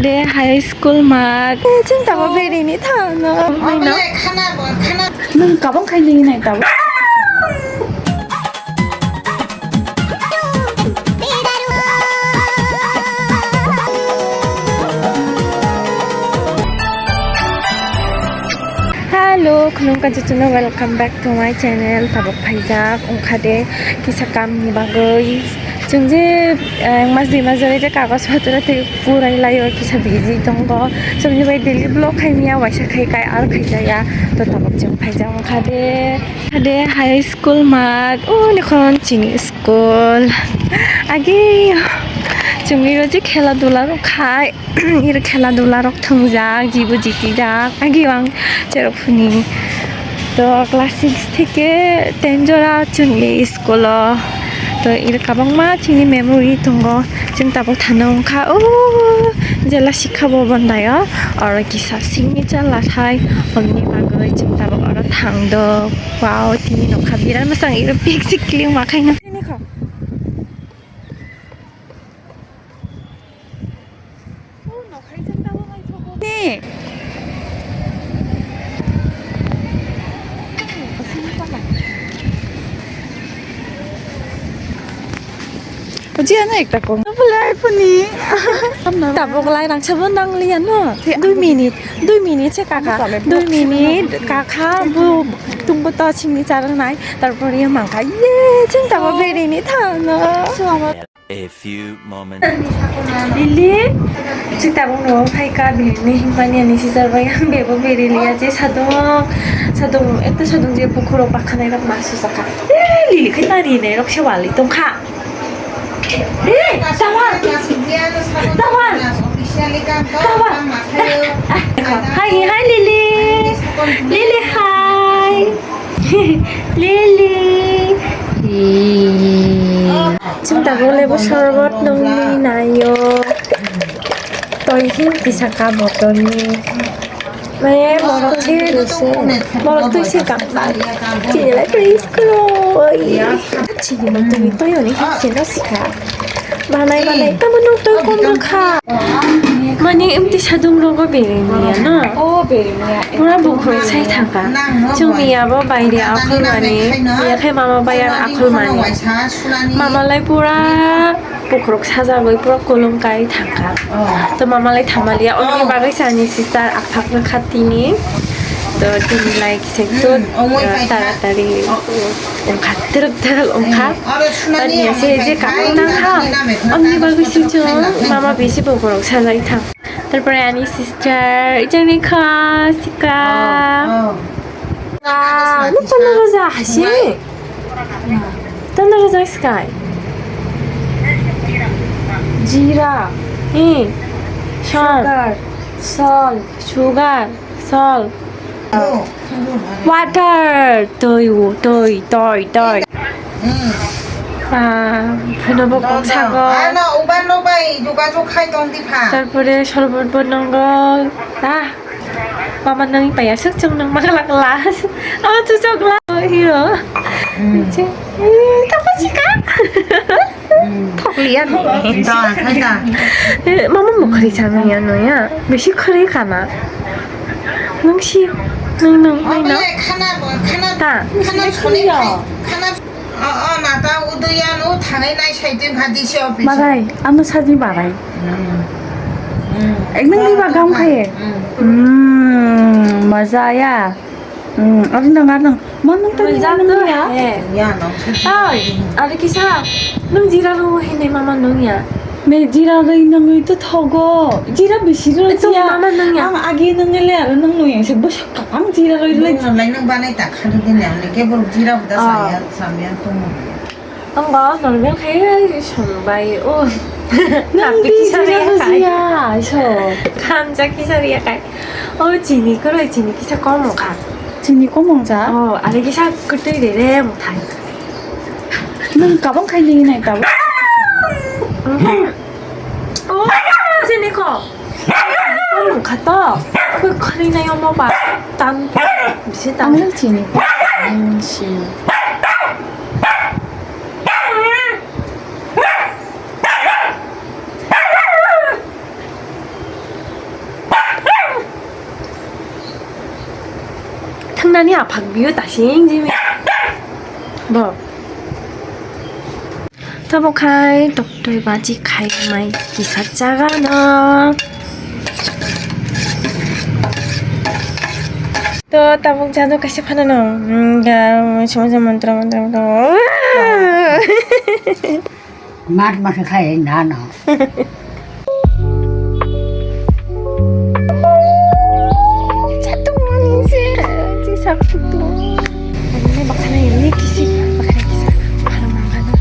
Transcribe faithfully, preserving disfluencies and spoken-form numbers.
High school mat. Eh, chwng tabok berini thangno. Omo le khana bo, khana. Nwng kabang khai nini nai tabok. Hello, khulumkha jotono, welcome back to my channel. Tabok phaijak wngkha de kisa kamni bagwi. Chwng je, eh, mas dui mas jora je kagoj potro tei kurai laio, kisa busy tongo. Chwngni bai daily vlog khai maya, waisa khai kai ar khai jaya. To tabok chwng phaijak wngkha de. Kha de high school mat, o nikhon chini school. Agi chwngni ro je khela dula rok khai. Iro khela dula rok thwngjak, jibo jitijak, agi ang cherok phuni. To class six theke ten jora chwngni school o. To iro kabangma chini memory tongo. Chwng tabok thana wngkha, o jela sikha bobon dayo. Oro kisa signature lathai, omni bagwi chwng tabok oro thangdo. Wow, tini nokha birat mwchang, iro pik sik kliung ma khaino. Tini kho. Bujiya na ekta kong. Belai puni. Tabok lai rang sabo nang liya no. Dui minute, dui minute se kaka. Dui minute kaka bu tungbo to singni charang nai. Tarpore mangka ye ching tabok berini thang no. A few moments. Lili, chwng tabuk nw phaikha, bini hwnmani ani sister bai ang bebo beri liya je sadung, sadung, ekta sadung je bukhurok bakhanai rok ma sujakha. Eh, Lili khai nari nai rok se wali tongkha. Eh, tawar, tawar, tawar. Hai, hai, Lili. Lili, hai. Lili. Chwng tabuk le bo sorbot nungni naio. Twi hin kisa ka botolni. Mane borok khe dose. Borok twi se kam ba. Chini lai twi school oi. Chini ma twi twi oni se no sikha. Manai manai tamo no twi kom no kha. Mani imti sadung rogo beremiya na. O beremiya. Pura bukhuk sai thangka. Chwngni abo baire akhulmani. Yakhe mama bayar akhulmani. Mama lai pura bukhuk sajagwi pura kolom kai thangka. To mama lai thamaliya. Oni bagwi sani sister aphak khatini. To tini lai kisek to taratari. Ongkha, twrwk twrwk ongkha. Tanya se je kapang nang ha. Omni bagwi si chwng mama bisi bokorok sajai thang. Tarpore ani sister, ijang ni kha, sika. Ah, no tanda raja hasi. Tanda raja sky. Jira. Eh. Sugar. Salt. Sugar. Salt. Water. Twi, twi, twi, twi. Ah, phano bo kok sago. Ano uban no bai jogajog khai tong di pha. Tarpore sorbot bo nongo. Ah, mama nang paya suk chong nang makla kla. Ama chuchok la hero. Tapasika. Thokliya ni. Da, khai da. Eh, mama mukhri chang ya no ya. Bisi khri kana. Nung si, nung nung nung nung. Khana, khana, ta. Khana chole khai. Khana, o, o, mata udoyan o thangai nai sai tun kha D C office. Barai, ano saji barai. Ekdom ni bagam khai. Hmm, maza ya. Hmm, arnang, arnang. Manung tani manung ya. Ya, no. Ai, ari kisa, nung jira ro hini mama nung ya. Me jira ro nung itu thogo. Jira bisi ro ya. Mama nung ya. Ang agi nung le aro nung nung yang se bos ang jira ro le. Nung lai nung banai ta khani din ya, ne ke bol jira buda saya samya tung. Ang ba normal khai song bai o. Nang di jira ro ya, so. Kham ja kisa ya kai. O chini kwrwi, chini kisa kom wngkha. Chini kom wngkha? O, ari kisa kwtwi de re mwthai. Nwng kabang khai nini nai tabuk? O, chini kom. Kom wngkha to. Kwi khani nai omo ba tan bisi tan. Ang le chini kom. Ang si. Ani aphak biyo tasing jimi. Bo. Tabuk khai toktoi baji khai mai kisa jaga no. To tabuk jado kaisa phano no. Ga sumajang mantra mantra mantra. Mat ma khe khai na no. Chatung mani se, si sak tu. Ani bakana ini kisi, bakana kisa, bakana mangana.